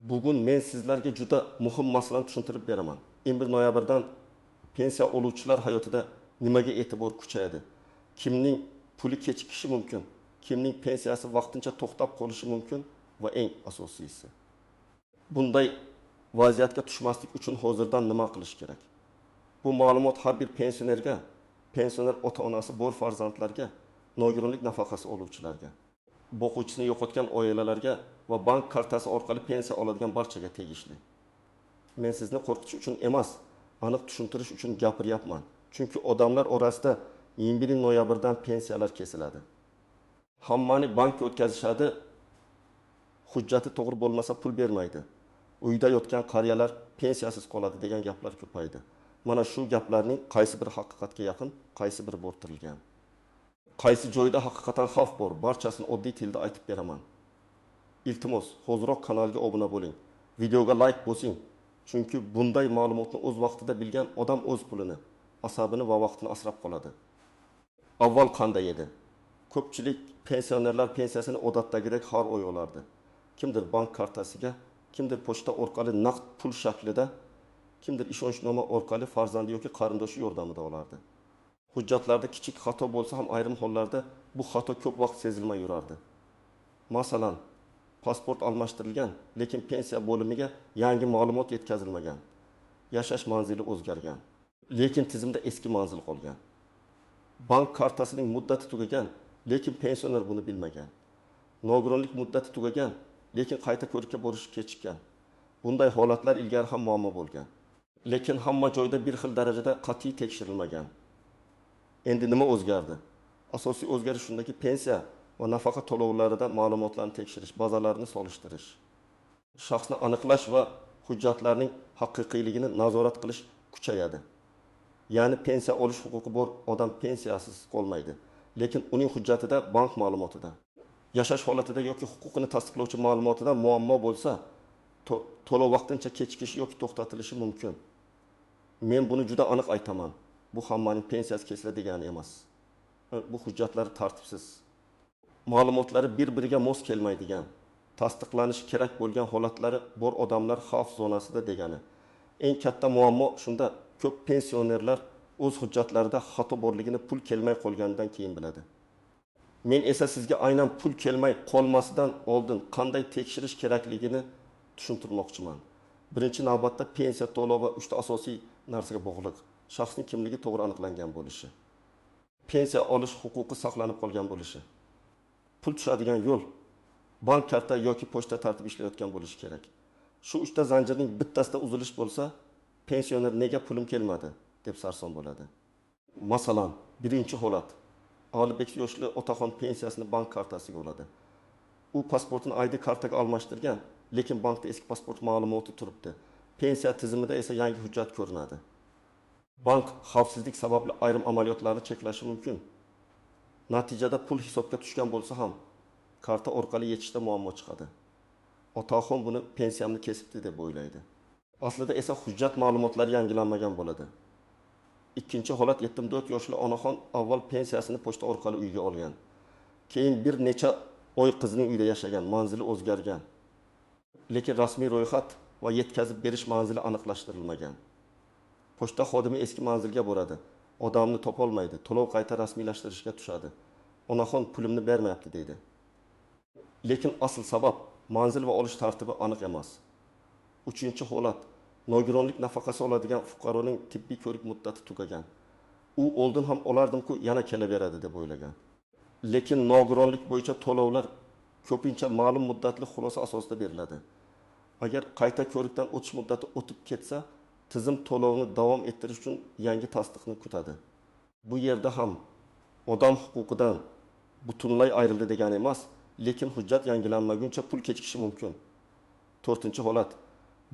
Bugun men sizlarga juda muhim masalani tushuntirib beraman. 21 noyabrdan pensiya oluvchilar hayotida nimaga e'tibor kuchayadi? Kimning puli kechikishi mumkin? Kimning pensiyasi vaqtincha to'xtab qolishi mumkin? Va eng asosiysi, bunday vaziyatga tushmaslik uchun hozirdan nima qilish kerak? Bu ma'lumot har bir pensionerga, pensioner ota-onasi bor farzandlarga, nogironlik nafaqasi oluvchilarga, boquvchisini yo'qotgan oilalarga va bank kartasi orqali pensiya oladigan barchaga tegishli. Men sizni qo'rqitish uchun emas, aniq tushuntirish uchun gapiryapman. Chunki odamlar orasida 21 noyabrdan pensiyalar kesiladi. Hammani bankka o'tkazishadi, hujjati to'g'ri bo'lmasa pul bermaydi. Uyda yotgan qariyalar pensiyasiz qoladi degan gaplar ko'paydi. Mana shu gaplarning qaysi biri haqiqatga yaqin, qaysi biri bo'rttirilgan. Qaysi joyda haqiqatan xavf bor, barchasini oddiy tilda aytib beraman. Iltimos, hoziroq kanalga obuna bo'ling. Videoga like bosing. Chunki bunday ma'lumotni o'z vaqtida bilgan odam o'z pulini, asabini va vaqtini asrab qoladi. Avval qanday edi? Ko'pchilik pensionerlar pensiyasini odatdagidek har oy olardi. Kimdir bank kartasiga, kimdir pochta orqali naqd pul shaklida, kimdir ishonchnoma orqali farzandi yoki qarindoshi yordamida olardi. Hujjatlarda kichik xato bo'lsa ham ayrim hollarda bu xato ko'p vaqt sezilmay yurardi. Masalan, pasport almashtirilgan, lekin pensiya bo'limiga yangi ma'lumot yetkazilmagan. Yashash manzili o'zgargan, lekin tizimda eski manzil qolgan. Bank kartasining muddati tugagan, lekin pensioner buni bilmagan. Nogironlik muddati tugagan, lekin qayta ko'rikka borish kechikkan. Bunday holatlar ilgari ham muammo bo'lgan. Lekin hamma joyda bir xil darajada qat'iy tekshirilmagan. Endi nima o'zgardi? Asosiy o'zgarish shundaki, pensiya va nafaqa to'lovlarida ma'lumotlarni tekshirish, bazalarni solishtirish, shaxsni aniqlash va hujjatlarning haqiqiyligini nazorat qilish kuchayadi. Ya'ni pensiya olish huquqi bor odam pensiyasiz qolmaydi, lekin uning hujjatida, bank ma'lumotida, yashash holatida yoki huquqini tasdiqlovchi ma'lumotida muammo bo'lsa, to'lov vaqtincha kechikishi yoki to'xtatilishi mumkin. Men buni juda aniq aytaman. Bu hammaning pensiyasi kesiladi degani emas. Bu hujjatlar tartibsiz, ma'lumotlari bir-biriga mos kelmaydigan, tasdiqlanishi kerak bo'lgan holatlari bor odamlar xavf zonasida degani. Eng katta muammo shunda, ko'p pensionerlar o'z hujjatlarida xato borligini pul kelmay qolganidan keyin biladi. Men esa sizga aynan pul kelmay qolmasidan oldin qanday tekshirish kerakligini tushuntirmoqchiman. Birinchi navbatda pensiya to'lovi uchta asosiy narsaga bog'liq. Shaxsning kimligi to'g'ri aniqlangan bo'lishi, pensiya olish huquqi saqlanib qolgan bo'lishi, pul tushadigan yo'l bank karta yoki pochta tartibi ishlayotgan bo'lishi kerak. Shu uchta zanjirning bittasida uzilish bo'lsa, pensioner nega pulim kelmadi deb sarson bo'ladi. Masalan, birinchi holat, Alibek yoshli otaxon pensiyasini bank kartasiga oladi. U pasportini ID kartaga almashtirgan, lekin bankda eski pasport ma'lumoti turibdi. Pensiya tizimida esa yangi hujjat ko'rinadi. Bank xavfsizlik sababli ayrim amaliyotlarni cheklashi mumkin. Natijada pul hisobga tushgan bo'lsa ham karta orqali yechishda muammo chiqadi. Otaxon buni pensiyamni kesibdi deb o'ylaydi. Aslida esa hujjat ma'lumotlari yangilanmagan bo'ladi. Ikkinchi holat, 74 yoshli onaxon avval pensiyasini pochta orqali uyga olgan. Keyin bir necha oy qizining uyida yashagan, manzili o'zgargan. Lekin rasmiy ro'yxat va yetkazib berish manzili aniqlashtirilmagan. Pochta xodimi eski manzilga boradi, odamni topolmaydi, to'lov qayta rasmiylashtirishga tushadi. Onaxon pulimni bermayapti deydi. Lekin asl sabab manzil va olish tartibi aniq emas. Uchinchi holat, nogironlik nafaqasi oladigan fuqaroning tibbiy ko'rik muddati tugagan. U oldin ham olardim-ku, yana kelaveradi deb o'ylagan. Lekin nogironlik bo'yicha to'lovlar ko'pincha ma'lum muddatli xulosa asosida beriladi. Agar qayta ko'rikdan o'tish muddati o'tib ketsa, tizim to'lovni davom ettirish uchun yangi tasdiqni kutadi. Bu yerda ham odam huquqidan butunlay ayrildi degani emas, lekin hujjat yangilanmaguncha pul kechikishi mumkin. To'rtinchi holat,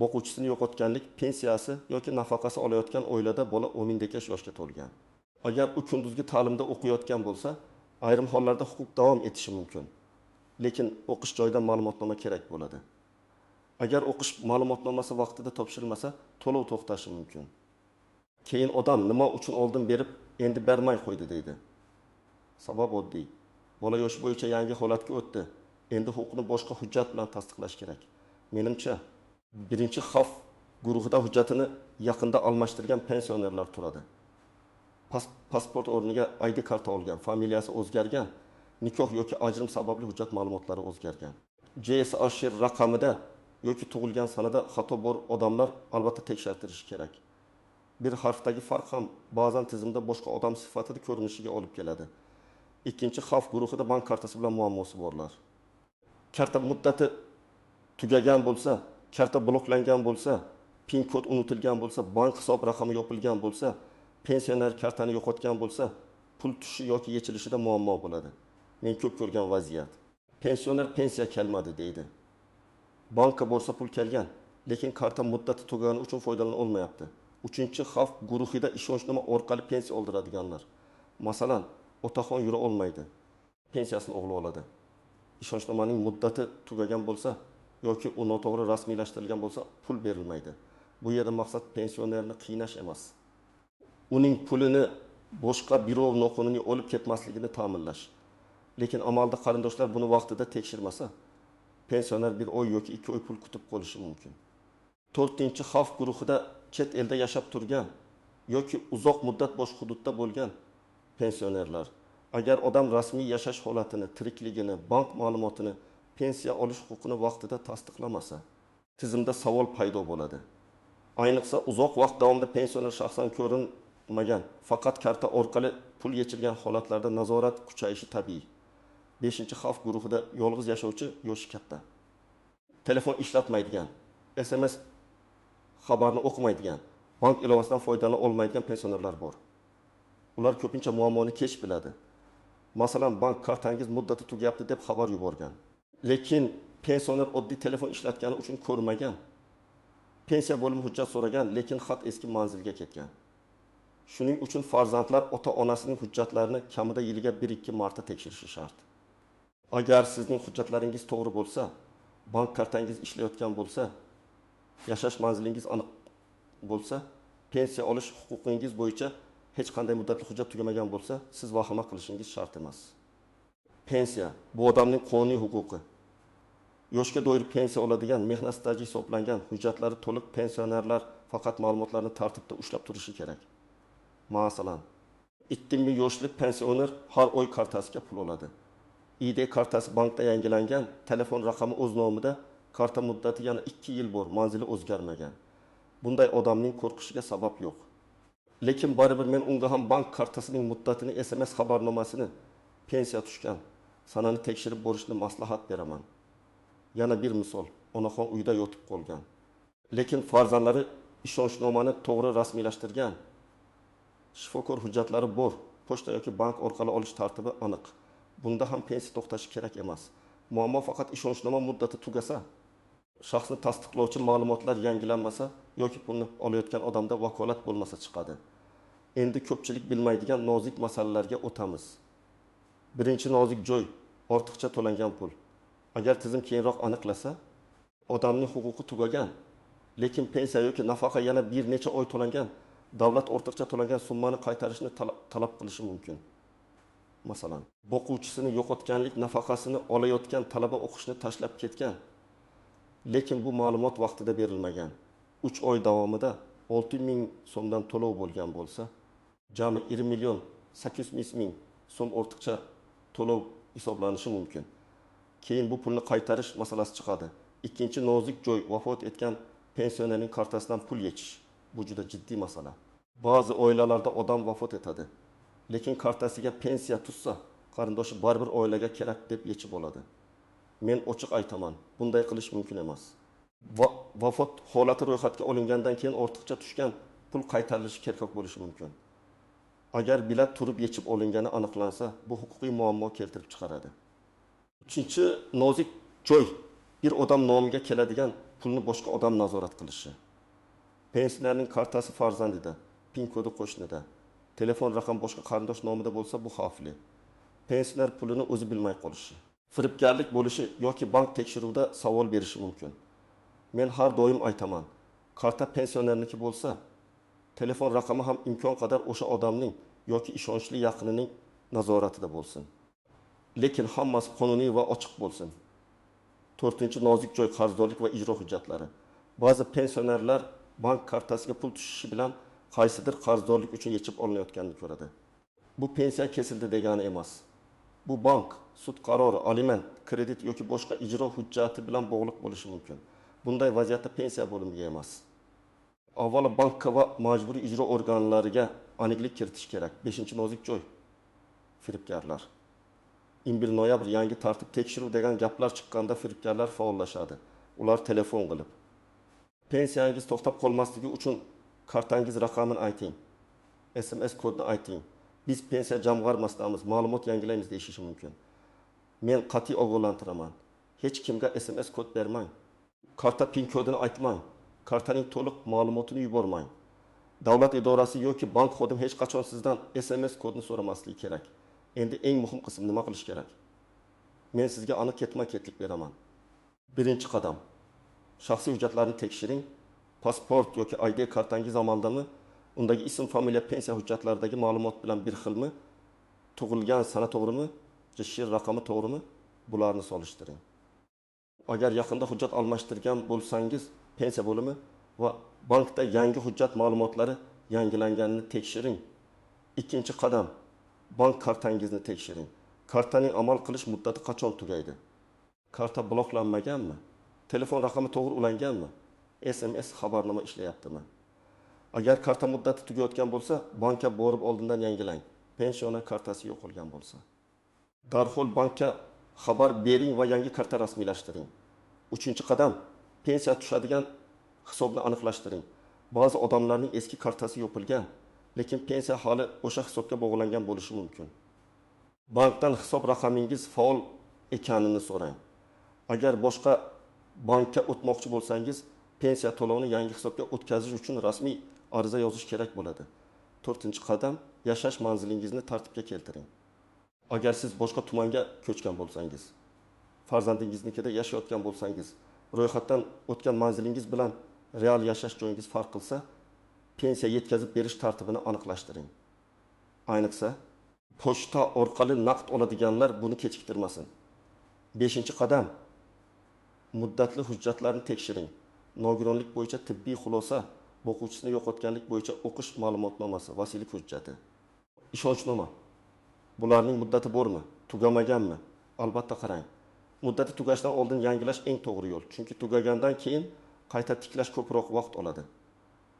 boquvchisini yo'qotganlik pensiyasi yoki nafaqasi olayotgan oilada bola 18 yoshga to'lgan. Agar u kunduzgi ta'limda o'qiyotgan bo'lsa, ayrim hollarda huquq davom etishi mumkin. Lekin o'qish joyidan ma'lumotnoma kerak bo'ladi. Agar o'qish ma'lumotnomasi vaqtida topshirilmasa, to'lov to'xtashi mumkin. Keyin odam nima uchun oldin berib, endi bermay qo'ydi deydi. Sabab oddiy. Bola yoshi bo'yicha yangi holatga o'tdi. Endi huquqni boshqa hujjat bilan tasdiqlash kerak. Menimcha, Birinchi xavf guruhida hujjatini yaqinda almashtirgan pensionerlar turadi. Pasport o'rniga ID karta olgan, familiyasi o'zgargan, nikoh yoki ajrim sababli hujjat ma'lumotlari o'zgargan. JSH raqamida yoki tug'ilgan sanada xato bor odamlar albatta tekshirtirishi kerak. Bir harfdagi farq ham ba'zan tizimda boshqa odam sifatida ko'rinishiga olib keladi. Ikkinchi xavf guruhida bank kartasi bilan muammosi borlar. Karta muddati tugagan bo'lsa, karta bloklangan bo'lsa, PIN kod unutilgan bo'lsa, bank hisob raqami yopilgan bo'lsa, pensioner kartani yo'qotgan bo'lsa, pul tushishi yoki yechilishida muammo bo'ladi. Men ko'p ko'rgan vaziyat. Pensioner pensiya kelmadi deydi. Bankka borsa pul kelgan, lekin karta muddati tugagani uchun foydalana olmayapti. Uchinchi xavf guruhida ishonchnoma orqali pensiya oldiradiganlar. Masalan, otaxon yura olmaydi. Pensiyasini o'g'li oladi. Ishonchnomaning muddati tugagan bo'lsa yoki u noto'g'ri rasmiylashtirilgan bo'lsa, pul berilmaydi. Bu yerda maqsad pensionerni qiynash emas. Uning pulini boshqa birov noqonuniy olib ketmasligini ta'minlash. Lekin amalda qarindoshlar buni vaqtida tekshirmasa, pensioner bir oy yoki 2 oy pul kutib qolishi mumkin. To'rtinchi xavf guruhida chet elda yashab turgan yoki uzoq muddat boshqa hududda bo'lgan pensionerlar. Agar odam rasmiy yashash holatini, tirikligini, bank ma'lumotini, pensiya olish huquqini vaqtida tasdiqlamasa, tizimda savol paydo bo'ladi. Ayniqsa uzoq vaqt davomida pensioner shaxsan ko'rinmagan, faqat karta orqali pul yechilgan holatlarda nazorat kuchayishi tabiiy. 5. Xavf guruhida yolg'iz yashovchi yoshi katta, telefon ishlatmaydigan, SMS xabarni o'qimaydigan, bank ilovasidan foydalana olmaydigan pensionerlar bor. Ular ko'pincha muammoni kech biladi. Masalan, bank kartangiz muddati tugayapti deb xabar yuborgan. Lekin pensioner oddiy telefon ishlatgani uchun ko'rmagan. Pensiya bo'limi hujjat so'ragan, lekin xat eski manzilga ketgan. Shuning uchun farzandlar ota-onasining hujjatlarini kamida yiliga 1-2 marta tekshirishi shart. Agar sizning hujjatlaringiz to'g'ri bo'lsa, bank kartangiz ishlayotgan bo'lsa, yashash manzilingiz aniq bo'lsa, pensiya olish huquqingiz bo'yicha hech qanday muddatli hujjat tugamagan bo'lsa, siz vahima qilishingiz shart emas. Pensiya bu odamning qonuniy huquqi. Yoshga doir pensiya oladigan, mehnat staji hisoblangan, hujjatlari to'liq pensionerlar faqat ma'lumotlarni tartibda ushlab turishi kerak. Masalan, 2000 yoshli pensioner har oy kartasiga pul oladi. ID kartasi bankda yangilangan, telefon raqami o'z nomida, karta muddati yana 2 yil bor, manzili o'zgarmagan. Bunday odamning qo'rqishiga sabab yo'q. Lekin baribir men unga ham bank kartasining muddatini, SMS xabarnomasini, pensiya tushgan sanani tekshirib borishni maslahat beraman. Yana bir misol, onaxon uyda yotib qolgan. Lekin farzandlari ishonchnomani to'g'ri rasmiylashtirgan. Shifokor hujjatlari bor, pochta yoki bank orqali olish tartibi aniq. Bunda ham pensiya to'xtashi kerak emas. Muammo faqat ishonchnoma muddati tugasa, shaxsni tasdiqlovchi ma'lumotlar yangilanmasa yoki pulni olayotgan odamda vakolat bo'lmasa chiqadi. Endi ko'pchilik bilmaydigan nozik masalalarga o'tamiz. Birinchi nozik joy ortiqcha to'langan pul. Agar tizim keyinroq aniqlasa, odamning huquqi tugagan, lekin pensiya yoki nafaqa yana bir necha oy to'langan, davlat ortiqcha to'langan summani qaytarishni talab qilishi mumkin. Masalan, boquvchisini yo'qotganlik nafaqasini olayotgan talaba o'qishni tashlab ketgan, lekin bu ma'lumot vaqtida berilmagan. 3 oy davomida 6000 so'mdan to'lov bo'lgan bo'lsa, jami 1 million 800 ming so'm ortiqcha to'lov hisoblanishi mumkin. Keyin bu pulni qaytarish masalasi chiqadi. Ikkinchi nozik joy vafot etgan pensionerning kartasidan pul yechish. Bu juda jiddiy masala. Ba'zi oilalarda odam vafot etadi, lekin kartasiga pensiya tushsa, qarindoshi baribir oilaga kerak deb yechib oladi. Men ochiq aytaman, bunday qilish mumkin emas. Vafot holati ro'yxatga olingandan keyin ortiqcha tushgan pul qaytarilishi kerak bo'lishi mumkin. Agar bila turib yechib olingani aniqlansa, bu huquqiy muammo keltirib chiqaradi. Uchinchi nozik joy bir odam nomiga keladigan pulni boshqa odam nazorat qilishi. Pensionerning kartasi farzandida, PIN kodi qo'shnida, telefon raqami boshqa qarindosh nomida bo'lsa, bu xavfli. Pensioner pulini o'zi bilmay qolishi, firibgarlik bo'lishi yoki bank tekshiruvida savol berishi mumkin. Men har doim aytaman, karta pensionerniki bo'lsa, telefon raqami ham imkon qadar o'sha odamning yoki ishonchli yaqinining nazoratida bo'lsin. Lekin hammasi qonuniy va ochiq bo'lsin. To'rtinchi nozik joy qarzdorlik va ijro hujjatlari. Ba'zi pensionerlar bank kartasiga pul tushishi bilan qaysidir qarzdorlik uchun yechib olinayotganini ko'radi. Bu pensiya kesildi degani emas. Bu bank, sud qarori, aliment, kredit yoki boshqa ijro hujjati bilan bog'liq bo'lishi mumkin. Bunday vaziyatda pensiya bo'limiga emas, avvalo bankka va majburiy ijro organlariga aniqlik kiritish kerak. 5. Nozik joy firibgarlar. 11 noyabr yangi tartib tekshiruv degan gaplar chiqqanda firibgarlar faollashadi. Ular telefon qilib, pensiyangiz to'xtab qolmasligi uchun kartangiz raqamini ayting, SMS kodini ayting, biz pensiya jamg'armasidamiz, ma'lumot yangilaymiz deyishishi mumkin. Men qat'iy ogohlantiraman. Hech kimga SMS kod bermang. Karta PIN kodini aytmang. Kartaning to'liq ma'lumotini yubormang. Davlat idorasi yoki bank xodimi hech qachon sizdan SMS kodini so'ramasligi kerak. Endi eng muhim qism, nima qilish kerak? Men sizga aniq ketma-ketlik beraman. Birinchi qadam. Shaxsiy hujjatlarni tekshiring. Pasport yoki ID kartangiz amaldami? Undagi ism, familiya, pensiya hujjatlaridagi ma'lumot bilan bir xilmi? Tug'ilgan sana to'g'rimi? JSHR raqami to'g'rimi? Bularni solishtiring. Agar yaqinda hujjat almashtirgan bo'lsangiz, pensiya bo'limi va bankda yangi hujjat ma'lumotlari yangilanganini tekshiring. Ikkinchi qadam, bank kartangizni tekshiring. Kartaning amal qilish muddati qachon tugaydi? Karta bloklanmaganmi? Telefon raqami to'g'ri ulanganmi? SMS xabarnoma ishlayaptimi? Agar karta muddati tugayotgan bo'lsa, bankka borib oldindan yangilang. Pensioner kartasi yo'qolgan bo'lsa, darhol bankka xabar bering va yangi karta rasmiylashtiring. Uchinchi qadam, pensiya tushadigan hisobni aniqlashtiring. Ba'zi odamlarning eski kartasi yopilgan, lekin pensiya hali o'sha hisobga bog'langan bo'lishi mumkin. Bankdan hisob raqamingiz faol ekanini so'rang. Agar boshqa bankka o'tmoqchi bo'lsangiz, pensiya to'lovini yangi hisobga o'tkazish uchun rasmiy ariza yozish kerak bo'ladi. To'rtinchi qadam, yashash manzilingizni tartibga keltiring. Agar siz boshqa tumanga ko'chgan bo'lsangiz, farzandingiznikida yashayotgan bo'lsangiz, ro'yxatdan o'tgan manzilingiz bilan real yashash joyingiz farq qilsa, pensiya yetkazib berish tartibini aniqlashtiring. Ayniqsa, pochta orqali naqd oladiganlar buni kechiktirmasin. 5. Qadam, muddatli hujjatlarni tekshiring. Nogironlik bo'yicha tibbiy xulosa, boquvchisini yo'qotganlik bo'yicha o'qish ma'lumotnomasi, vasiylik hujjati, ishonchnoma. Bularning muddati bormi, tugamaganmi? Albatta qarang. Muddati tugashidan oldin yangilash eng to'g'ri yo'l, chunki tugagandan keyin qayta tiklash ko'proq vaqt oladi.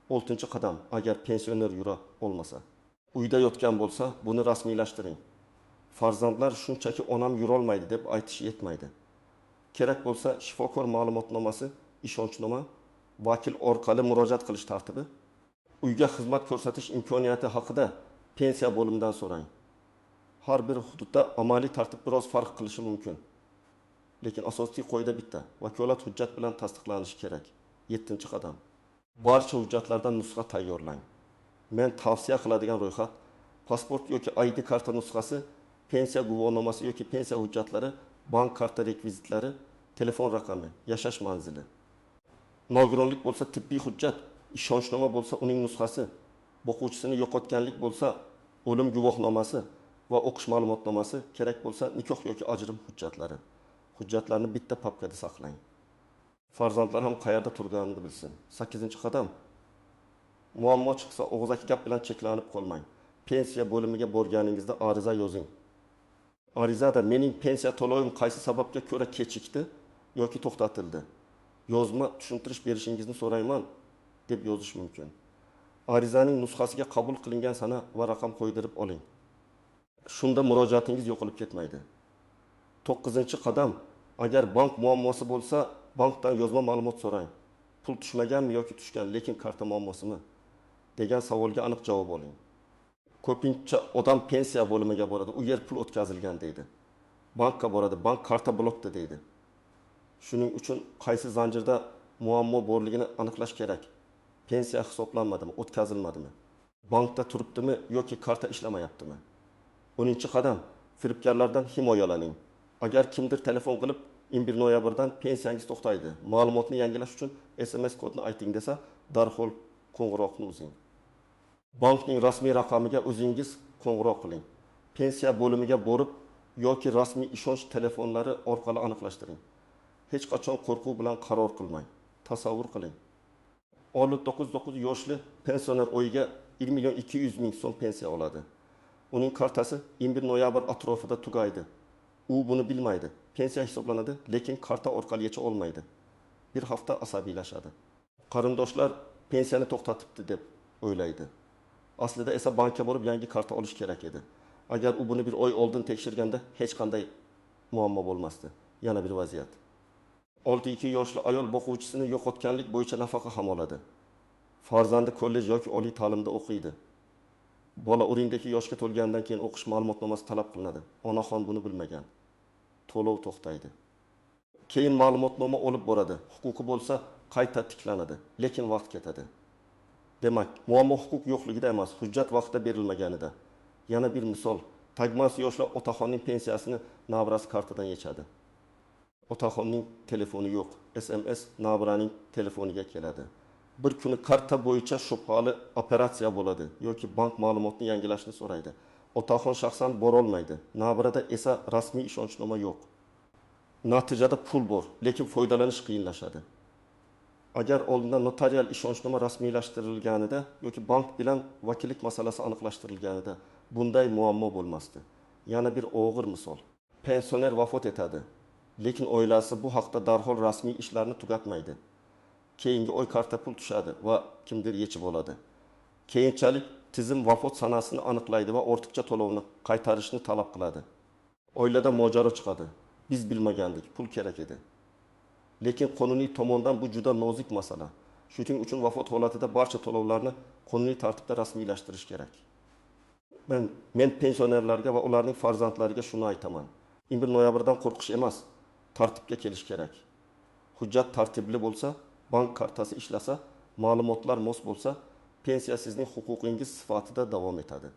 6. Qadam, agar pensioner yura olmasa, uyda yotgan bo'lsa, buni rasmiylashtiring. Farzandlar shunchaki onam yurolmaydi deb aytish yetmaydi. Kerak bo'lsa, shifokor ma'lumotnomasi, ishonchnoma, vakil orqali murojaat qilish tartibi, uyga xizmat ko'rsatish imkoniyati haqida pensiya bo'limidan so'rang. Har bir hududda amaliy tartib biroz farq qilishi mumkin, lekin asosiy qoida bitta: vakolat hujjat bilan tasdiqlanishi kerak. 7. Qadam, barcha hujjatlardan nusxa tayyorlang. Men tavsiya qiladigan ro'yxat: pasport yoki ID karta nusxasi, pensiya guvohnomasi yoki pensiya hujjatlari, bank karta rekvizitlari, telefon raqami, yashash manzili, nogironlik bo'lsa tibbiy hujjat, ishonchnoma bo'lsa uning nusxasi, boquvchisini yo'qotganlik bo'lsa o'lim guvohnomasi va o'qish ma'lumotnomasi, kerak bo'lsa nikoh yoki ajrim hujjatlari. Hujjatlarni bitta papkada saqlang, farzandlar ham qayerda turganini bilsin. 8. Qadam, muammo chiqsa, og'zaki gap bilan cheklanib qolmang. Pensiya bo'limiga borganingizda ariza yozing. Arizada mening pensiya to'lovim qaysi sababga ko'ra kechikdi yoki to'xtatildi, yozma tushuntirish berishingizni so'rayman deb yozish mumkin. Arizaning nusxasiga qabul qilingan sana va raqam qo'ydirib oling. Shunda murojaatingiz yo'qolib ketmaydi. 9. Qadam, agar bank muammosi bo'lsa, bankdan yozma ma'lumot so'rang. Pul tushmaganmi yoki tushgan, lekin karta muammosimi degan savolga aniq javob oling. Ko'pincha odam pensiya bo'limiga boradi, u yer pul o'tkazilgan deydi. Bankka boradi, bank karta blokda deydi. Shuning uchun qaysi zanjirda muammo borligini aniqlash kerak. Pensiya hisoblanmadimi, o'tkazilmadimi, bankda turibdimi yoki karta ishlamayaptimi? 10. Qadam, firibgarlardan himoyalaning. Agar kimdir telefon qilib, 11 noyabrdan pensiyangiz to'xtaydi, ma'lumotni yangilash uchun SMS kodni ayting desa, darhol qo'ng'iroqni uzing. Bankning rasmiy raqamiga o'zingiz qo'ng'iroq qiling. Pensiya bo'limiga borib yoki rasmiy ishonch telefonlari orqali aniqlashtiring. Hech qachon qo'rquv bilan qaror qilmang. Tasavvur qiling. 69 yoshli pensioner oyiga 1 200 000 so'm pensiya oladi. Uning kartasi 21 noyabr atrofida tugaydi. U buni bilmaydi. Pensiya hisoblanadi, lekin karta orqali yecha olmaydi. Bir hafta asabiylashadi. Qarindoshlar pensiyani to'xtatibdi deb o'ylaydi. Aslida esa bankka borib yangi karta olish kerak edi. Agar u buni bir oy oldin tekshirganda hech qanday muammo bo'lmasdi. Yana bir vaziyat. 62 yoshli ayol boquvchisini yo'qotganlik bo'yicha nafaqa ham oladi. Farzandi kollej yoki oliy ta'limda o'qiydi. Bola o'ringdagi yoshga to'lgandan keyin o'qish ma'lumotnomasi talab qilinadi. Onaxon buni bilmagan. To'lov to'xtaydi. Keyin ma'lumotnoma olib boradi. Huquqi bo'lsa qayta tiklanadi, lekin vaqt ketadi. Demak, muammo huquq yo'qligida emas, hujjat vaqtida berilmaganida. Yana bir misol. Tagmas yoshli otaxonning pensiyasini navrasi kartadan yechadi. Otaxonning telefoni yo'q. SMS navraning telefoniga keladi. Bir kuni karta bo'yicha shubhali operatsiya bo'ladi yoki bank ma'lumotini yangilashni so'raydi. Otaxon shaxsan borolmaydi. Navrada esa rasmiy ishonchnoma yo'q. Natijada pul bor, lekin foydalanish qiyinlashadi. Agar oldindan notarial ishonchnoma rasmiylashtirilganida yoki bank bilan vakillik masalasi aniqlashtirilganida bunday muammo bo'lmasdi. Yana bir og'ir misol. Pensioner vafot etadi, lekin oilasi bu haqda darhol rasmiy ishlarni tugatmaydi. Keyingi oy karta pul tushadi va kimdir yechib oladi. Keyinchalik tizim vafot sanasini aniqlaydi va ortiqcha to'lovni qaytarishni talab qiladi. Oilada mojaro chiqadi. Biz bilmagandik, pul kerak edi. Lekin qonuniy tomondan bu juda nozik masala. Shuning uchun vafot holatida barcha to'lovlarni qonuniy tartibda rasmiylashtirish kerak. Men pensionerlarga va ularning farzandlariga shuni aytaman. 21 noyabrdan qo'rqish emas, tartibga kelish kerak. Hujjat tartibli bo'lsa, bank kartasi ishlasa, ma'lumotlar mos bo'lsa, pensiya sizning huquqingiz sifatida davom etadi.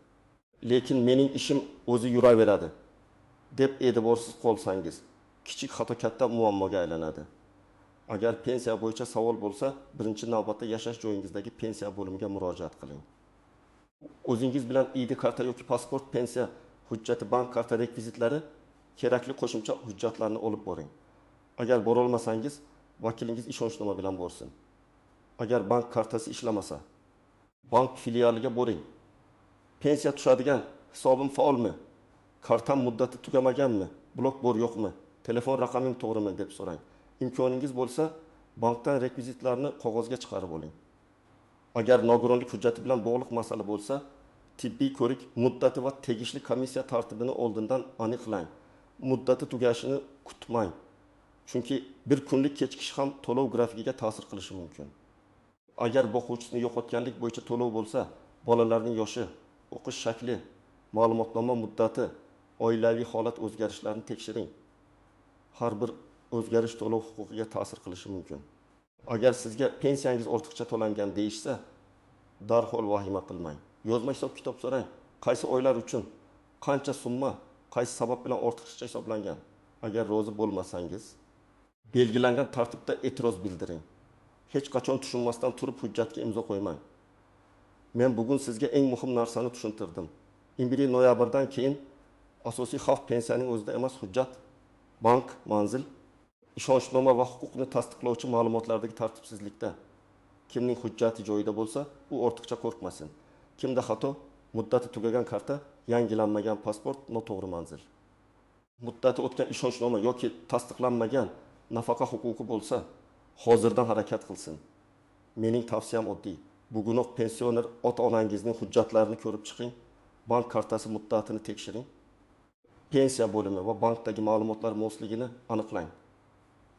Lekin mening ishim o'zi yuraveradi deb e'tiborsiz qolsangiz, kichik xato katta muammoga aylanadi. Agar pensiya bo'yicha savol bo'lsa, birinchi navbatda yashash joyingizdagi pensiya bo'limiga murojaat qiling. O'zingiz bilan ID karta yoki pasport, pensiya hujjati, bank karta rekvizitlari, kerakli qo'shimcha hujjatlarni olib boring. Agar borolmasangiz, vakilingiz ishonchnoma bilan borsin. Agar bank kartasi ishlamasa, bank filialiga boring. Pensiya tushadigan hisobim faolmi? Kartam muddati tugamaganmi? Blok bor yo'qmi? Telefon raqamim to'g'rimi deb so'rang. Imkoningiz bo'lsa, bankdan rekvizitlarni qog'ozga chiqarib oling. Agar nogironlik hujjati bilan bog'liq masala bo'lsa, tibbiy ko'rik muddati va tegishli komissiya tartibini oldindan aniqlang. Muddati tugashini kutmang. Chunki bir kunlik kechikish ham to'lov grafikiga ta'sir qilishi mumkin. Agar boquvchisini yo'qotganlik bo'yicha to'lov bo'lsa, bolalarning yoshi, o'qish shakli, ma'lumotnoma muddati, oilaviy holat o'zgarishlarini tekshiring. Har bir o'zgarish to'lov huquqiga ta'sir qilishi mumkin. Agar sizga pensiyangiz ortiqcha to'langan deyishsa, darhol vahima qilmang. Yozma hisob kitob so'rang. Qaysi oylar uchun, qancha summa, qaysi sabab bilan ortiqcha hisoblangan. Agar rozi bo'lmasangiz, belgilangan tartibda e'tiroz bildiring. Hech qachon tushunmasdan turib hujjatga imzo qo'ymang. Men bugun sizga eng muhim narsani tushuntirdim. 21 noyabrdan keyin asosiy xavf pensiyaning o'zida emas, hujjat, bank, manzil, ishonchnoma va huquqni tasdiqlovchi ma'lumotlardagi tartibsizlikda. Kimning hujjati joyida bo'lsa, u ortiqcha qo'rqmasin. Kimda xato, muddati tugagan karta, yangilanmagan pasport, noto'g'ri manzil. Muddati o'tgan ishonchnoma yoki tasdiqlanmagan nafaqa huquqi bo'lsa, hozirdan harakat qilsin. Mening tavsiyam oddiy. Bugunoq pensioner ota-onangizning hujjatlarini ko'rib chiqing, bank kartasi muddatini tekshiring, pensiya bo'limi va bankdagi ma'lumotlar mosligini aniqlang.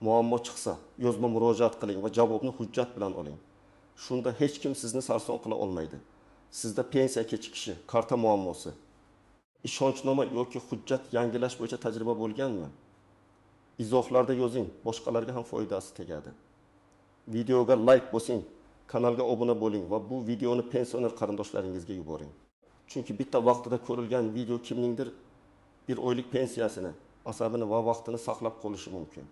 Muammo chiqsa, yozma murojaat qiling va javobni hujjat bilan oling. Shunda hech kim sizni sarson qila olmaydi. Sizda pensiya kechikishi, karta muammosi, ishonchnoma yoki hujjat yangilash bo'yicha tajriba bo'lganmi? Izohlarda yozing, boshqalarga ham foydasi tegadi. Videoga like bosing, kanalga obuna bo'ling va bu videoni pensioner qarindoshlaringizga yuboring. Chunki bitta vaqtida ko'rilgan video kimningdir bir oylik pensiyasini, asabini va vaqtini saqlab qolishi mumkin.